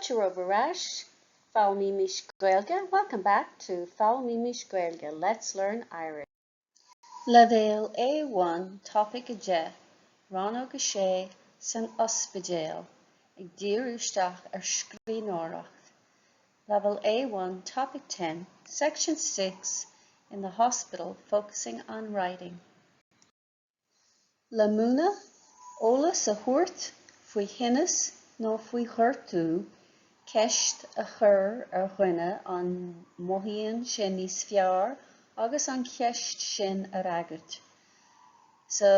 Fáilte romhaibh ar ais, Foghlaimímis Gaeilge Welcome back to Foghlaimímis Gaeilge Let's Learn Irish. Leibhéal A1 Topaic 10, Rannóg 6 San Ospidéal, ag díriú isteach ar scríbhneoireacht Level A1 Topic 10, Section 6 In the Hospital, focusing on writing. Le múineadh, eolas a thabhairt faoi thinneas nó faoi ghortú, ceist a chur ar dhuine an mothaíonn sé níos fearr agus an cheist sin a fhreagairt. So,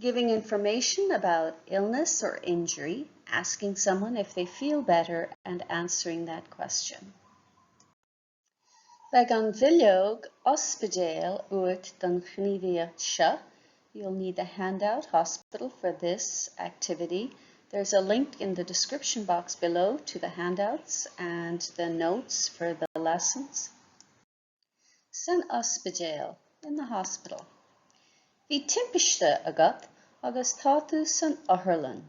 giving information about illness or injury, asking someone if they feel better and answering that question. Beidh an bhileog ospidéil uait don ghníomhaíocht seo, You'll need the handout hospital for this activity. There's a link in the description box below to the handouts and the notes for the lessons. San ospidéal, in the hospital. Bhí timpiste agat agus tá tú san otharlann.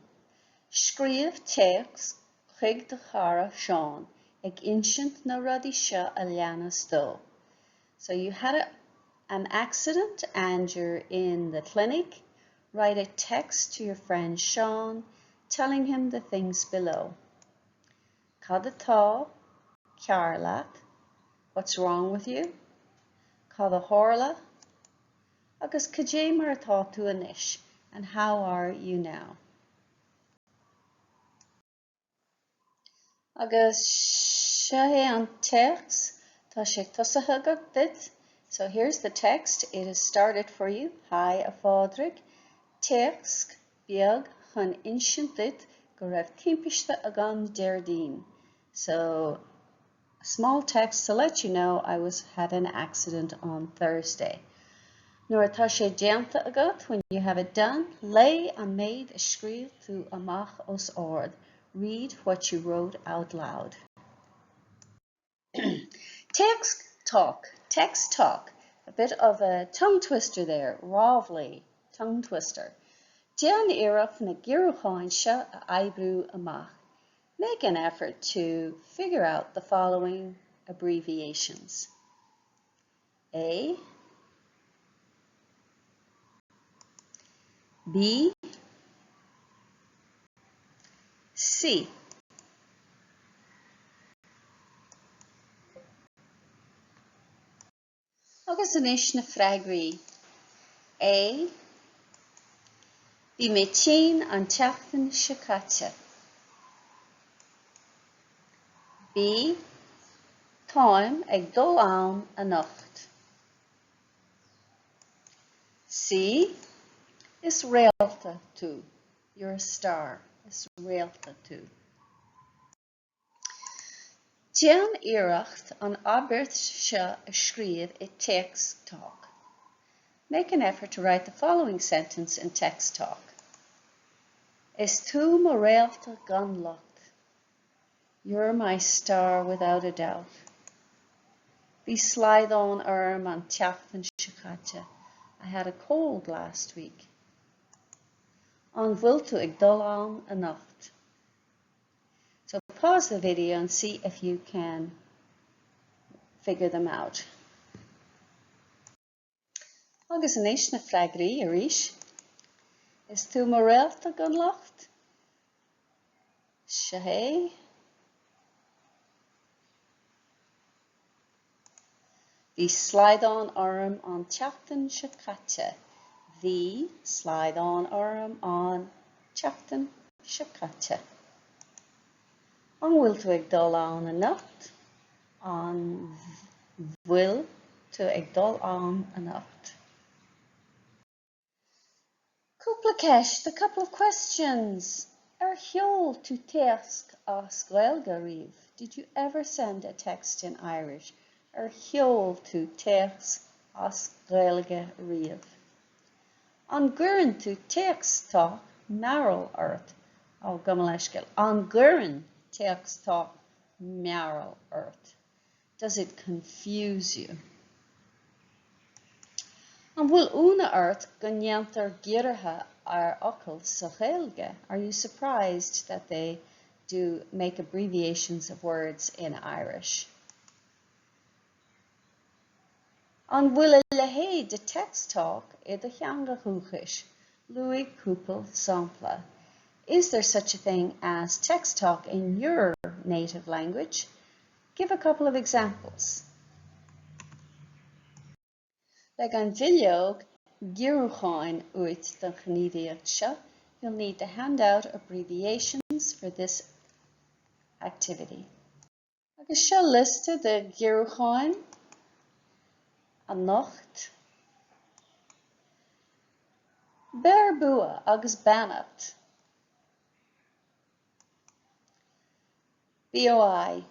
Scríobh téacs chuig do chara Seán ag insint na rudaí seo a leanas dó. So you had a, an accident and you're in the clinic. Write a text to your friend Seán telling him the things below. Cad atá cearr leat? What's wrong with you? Cad a tharla? Agus cad é mar atá tú anois? And how are you now? Agus seo é an téacs, tá sé tosaithe agat duit. So here's the text, it is started for you. Hi, a Phádraig. Téacs beag chun insint duit go raibh timpiste agam Déardaoin. So A small text to let you know I was had an accident on Thursday. Nuair atá sé déanta agat, when you have it done, léigh an méid a scríobh tú amach os ard, read what you wrote out loud. Téacs Talk, text talk, a bit of a tongue twister there, ráflaí, tongue twister. Déan iarracht na giorrúcháin seo a oibriú amach. Make an effort to figure out the following abbreviations. A B C Agus anois na freagraí. A. Bhí mé tinn an tseachtain seo caite. B. Táim ag dul ann anocht. C. Is réalta tú. You're a star. Is réalta tú. Déan iarracht an abairt seo a scríobh i Téacs Talk. Make an effort to write the following sentence in Text Talk. Is tú mo réalta gan locht. You're my star without a doubt. Bhí slaghdán orm an tseachtain seo caite. I had a cold last week. An bhfuil tú ag dul ann anocht? So pause the video and see if you can figure them out. Agus anois na freagraí arís. Is tú mo réalta gan locht? Seo é. Bhí slaghdán orm an tseachtain seo caite. Bhí slaghdán orm an tseachtain seo caite. An bhfuil tú ag dul ann anocht? An bhfuil tú ag dul ann anocht? Cúpla ceist, a couple of questions! Ar sheol tú téacs as Gaeilge riamh? Did you ever send a text in Irish? Ar sheol tú téacs as Gaeilge riamh? An gcuireann tú Téacs Talk mearbhall ort? Ó, gabh mo leithscéal. An gcuireann Téacs Talk mearbhall ort? Does it confuse you? An bhfuil ionadh ort go ndéantar giorruithe ar fhocail sa Ghaeilge? Are you surprised that they do make abbreviations of words in Irish. An bhfuil a leithéid de text talk i do theanga dhúchais? Luaigh cúpla sampla. Is there such a thing as text talk in your native language? Give a couple of examples. Beidh an bhileog giorrúcháin uait don ghníomhaíocht seo, you'll need the handout abbreviations for this activity. Agus seo liosta de ghiorrúcháin anocht. Beir bua agus beannacht. BOI,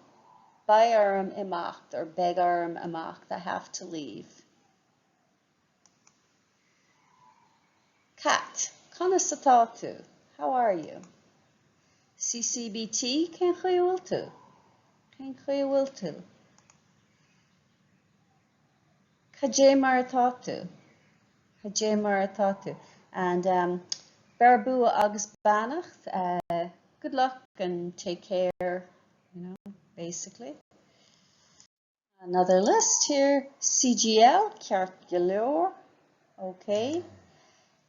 Beidh orm imeacht or beidh orm imeacht, I have to leave. Cat, Conas atá tú? How are you? CCBT, Cén chaoi a bhfuil tú? Cén chaoi a bhfuil tú? Cad é mar atá tú? Cad é mar atá tú? And um, beir bua agus beannacht, uh, good luck and take care, you know, basically. Another list here, CGL, ceart go leor, okay.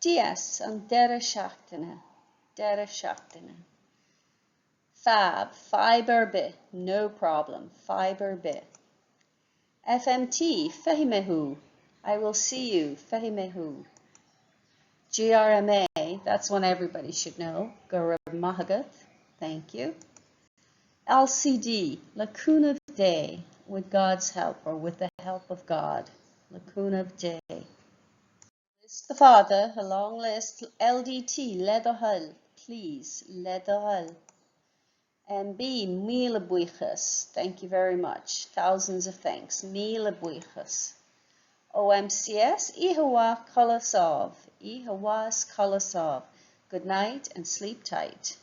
DS, an deireadh seachtaine, deireadh seachtaine. Fab, fadhb ar bith, no problem, fadhb ar bith. FMT, feicfidh mé thú, I will see you, feicfidh mé thú. GRMA, that's one everybody should know, go raibh maith agat, thank you. LCD, le cúnamh Dé, with God's help or with the help of God, le cúnamh Dé. Liosta fada, a long list, LDT, le do thoil, please, le do thoil. MB, míle buíochas, thank you very much, thousands of thanks, míle buíochas. OMCS, oíche mhaith, codladh sámh, oíche mhaith is codladh sámh, good night and sleep tight.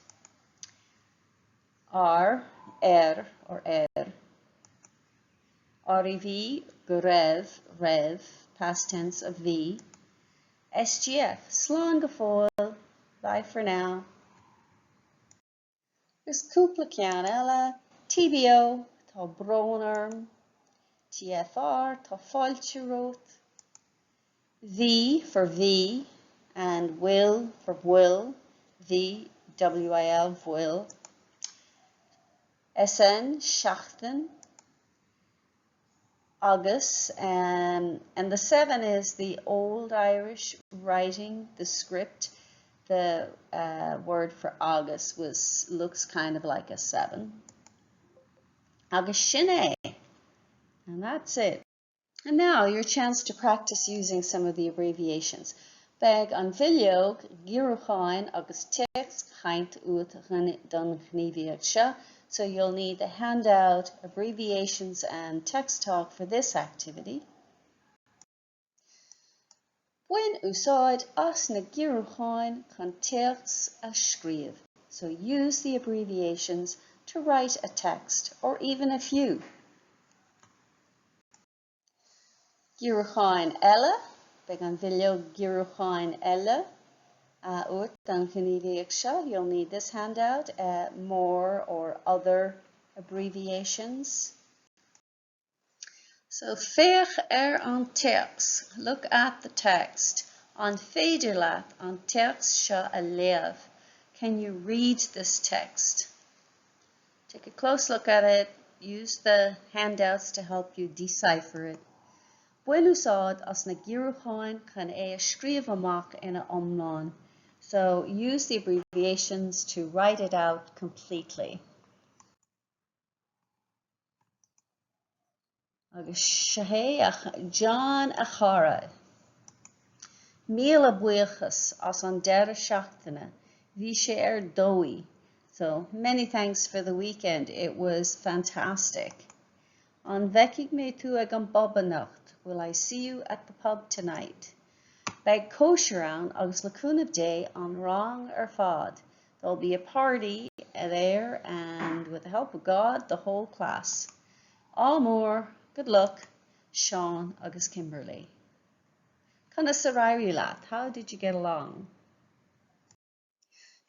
R, R or R. REV, go raibh, raibh, past tense of bhí. SGF, slán go fóill, bye for now. Agus cúpla ceann eile, TBO, tá brón orm, TFR, tá fáilte romhat, V for bhí and will for bhfuil, V, W-I-L, bhfuil, SN, seachtain, agus um, and the 7 is the old Irish writing, the script, the uh, word for agus was looks kind of like a 7. Agus sin é. And that's it. And now your chance to practice using some of the abbreviations. Beidh an bhileog giorrúcháin agus téacschaint uait don ghníomhaíocht seo, so you'll need the handout, abbreviations and text talk for this activity. Bain úsáid as na giorrúcháin chun téacs a scríobh, so use the abbreviations to write a text, or even a few. Giorrúcháin eile, Beidh an bhileog giorrúcháin eile uait don ghníomhaíocht seo, you'll need this handout, more or other abbreviations. So féach ar an téacs, look at the text. An féidir leat an téacs seo a léamh? Can you read this text? Take a close look at it, use the handouts to help you decipher it. Bain úsáid as na giorrúcháin chun é a scríobh amach ina iomlán. So use the abbreviations to write it out completely. Agus seo é John a chara. Míle buíochas as an deireadh seachtaine, bhí sé ar dóigh. So, many thanks for the weekend, it was fantastic. An bhfeicfidh mé tú ag an bpub anocht? Will I see you at the pub tonight? Beidh cóisir ann agus le cúnamh Dé an rang ar fad. There'll be a party there and with the help of God the whole class. Ádh mór, good luck, Seán agus Kimberly. Conas ar éirigh leat? How did you get along?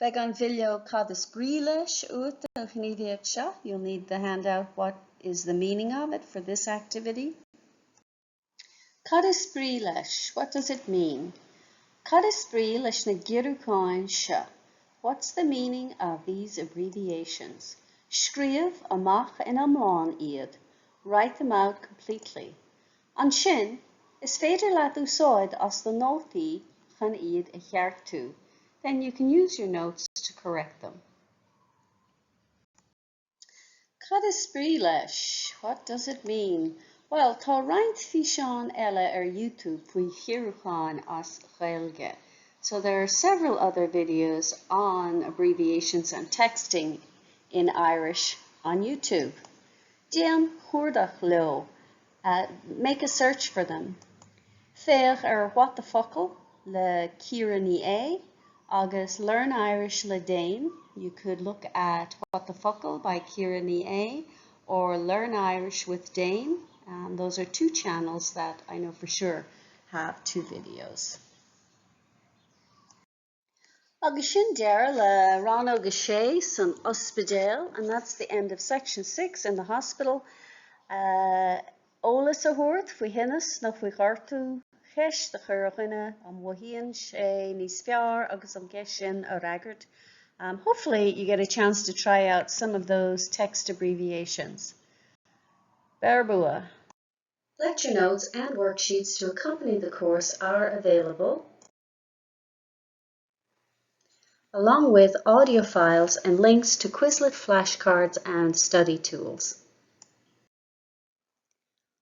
Beidh an bhileog Cad is Brí Leis uait don ghníomhaíocht seo. You'll need the handout What is the meaning of it for this activity. Cad is brí leis? What does it mean? Cad is brí leis na giorrúcháin seo? What's the meaning of these abbreviations? Scríobh amach ina n-iomlán iad. Write them out completely. Ansin, is féidir leat úsáid as do nótaí chun iad a cheartú. Then you can use your notes to correct them. Cad is brí leis? What does it mean? Bhuel, tá roinnt físeán eile ar YouTube faoi ghiorrúcháin as Gaeilge. So there are several other videos on abbreviations and texting in Irish on YouTube. Déan cuardach leo. Make a search for them. Féach ar What the Focal le Ciara Ní É agus Learn Irish le Dane. You could look at What the Focal by Ciara Ní É or Learn Irish with Dane. Um, those are two channels that I know for sure have two videos. Agus sin deireadh le Rannóg a Sé san Ospidéal, and that's the end of section 6 in the hospital. Eolas a thabhairt faoi thinneas nó faoi ghortú, ceist a chur ar dhuine an mothaíonn sé níos fearr agus an cheist sin a fhreagairt. Um, hopefully you get a chance to try out some of those text abbreviations. Beir bua! Lecture notes and worksheets to accompany the course are available along with audio files and links to Quizlet flashcards and study tools.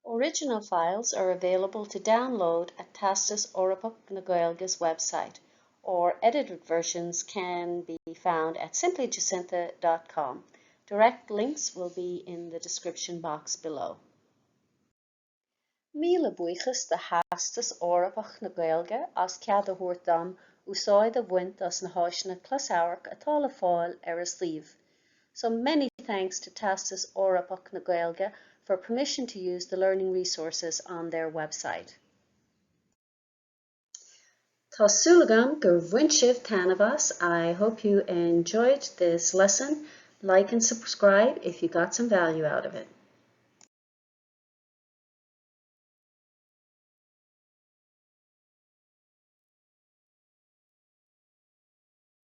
Original files are available to download at Teastas Eorpach na Gaeilge's website, or edited versions can be found at simplyjacintha.com. Direct links will be in the description box below. Míle buíochas do Theastas Eorpach na Gaeilge as cead a thabhairt dom úsáid a bhaint as na háiseanna closamhairc atá le fáil ar a suíomh. So many thanks to Teastas Eorpach na Gaeilge for permission to use the learning resources on their website. Tá súil agam gur bhain sibh taitneamh as. I hope you enjoyed this lesson. Like and subscribe if you got some value out of it.